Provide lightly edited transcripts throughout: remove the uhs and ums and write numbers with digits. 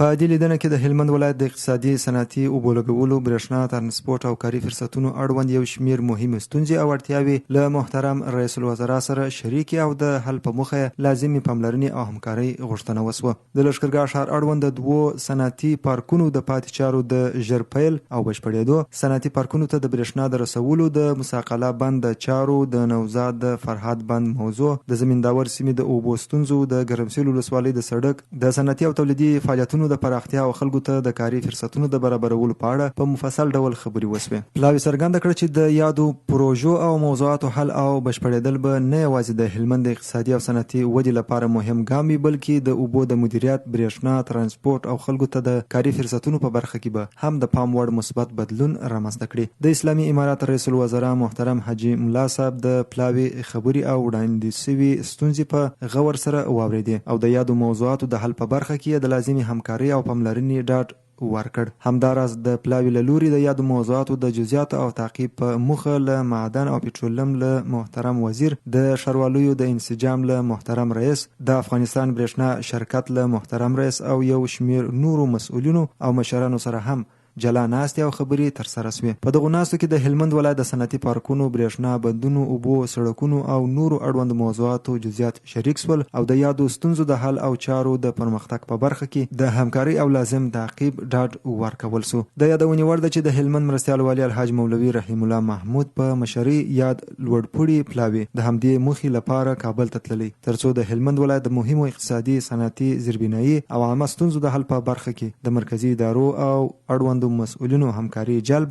په دې لیدنه کې د هلمند ولایت د اقتصادي، صنعتي، اوبولګولو، برېښنا، ترانسپورت او کاري فرصتونو اړوند یو شمېر مهمې ستونزې او اړتیاوې له محترم رئیس الوزرا سره شریکې او د حل په موخه یې لازمې پاملرنې او همکارۍ غوښتنه وشوه. د لښکرګاه ښار اړوند د دوو صنعتي پارکونو د پاتې چارو د ژر پیل او بشپړېدو، صنعتي پارکونو ته د برېښنا د رسولو، د موسی قلعه بند د چارو، د نوزاد د فرهاد بند موضوع، د زمینداور سیمې د اوبو ستونزو، د ګرمسیر ولسوالۍ د سړک د صنعتي او تولیدي فعالیتونو د پراختیا او خلکو ته د کاري فرصتونو د برابرولو په اړه په مفصل ډول خبرې وشوې. پلاوي څرګنده کړه چې د یادو پروژو او موضوعاتو حل او بشپړېدل به نه یوازې د هلمند د اقتصادي او صنعتي ودې لپاره مهم ګام وي، بلکې د اوبو د مدیریت، برېښنا، ترانسپورت او خلکو ته د کاري فرصتونو په برخه کې به هم د پام وړ مثبت بدلون رامنځته کړي. د اسلامي امارت رئیس الوزرا محترم حاجي ملا صاحب د پلاوي خبرې او وړاندې شوې ستونزې په غور سره واورېدې او د یادو موضوعاتو د حل په برخه کې یې د لازمې همکارۍ او پاملرنې ډاډ ورکړ. همداراز د پلاوي له لوري د یادو موضوعاتو د جزیاتو او تعقیب په موخه له معدن او پټرولیم له محترم وزیر، د ښاروالیو د انسجام له محترم رئیس، د افغانستان برېښنا شرکت له محترم رئیس او یو شمېر نورو مسؤلینو او مشرانو سره هم جلا ناستې او خبرې ترسره شوې. په دغو ناستو کې د هلمند ولایت د صنعتي پارکونو، برېښنا بندونو، اوبو، سړکونو او نورو اړوندو موضوعاتو جزیات شریک شول او د یادو ستونزو د حل او چارو د پرمختګ په برخه کې د همکارۍ او لازم تعقیب ډاډ ورکول شو. د یادونې وړ ده چې د هلمند مرستیال والي الحاج مولوي رحیم الله محمود په مشرۍ یاد لوړپوړي پلاوی د همدې موخې لپاره کابل ته تللی ترڅو د هلمند ولایت د مهمو اقتصادي، صنعتي، زیربنایي او عامه ستونزو د حل په برخه کې د مرکزي ادارو او اړوندو مسؤلینو همکاري جلب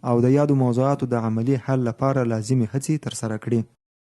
او د یادو موضوعاتو د عملي حل لپاره لازمې هڅې ترسره کړي.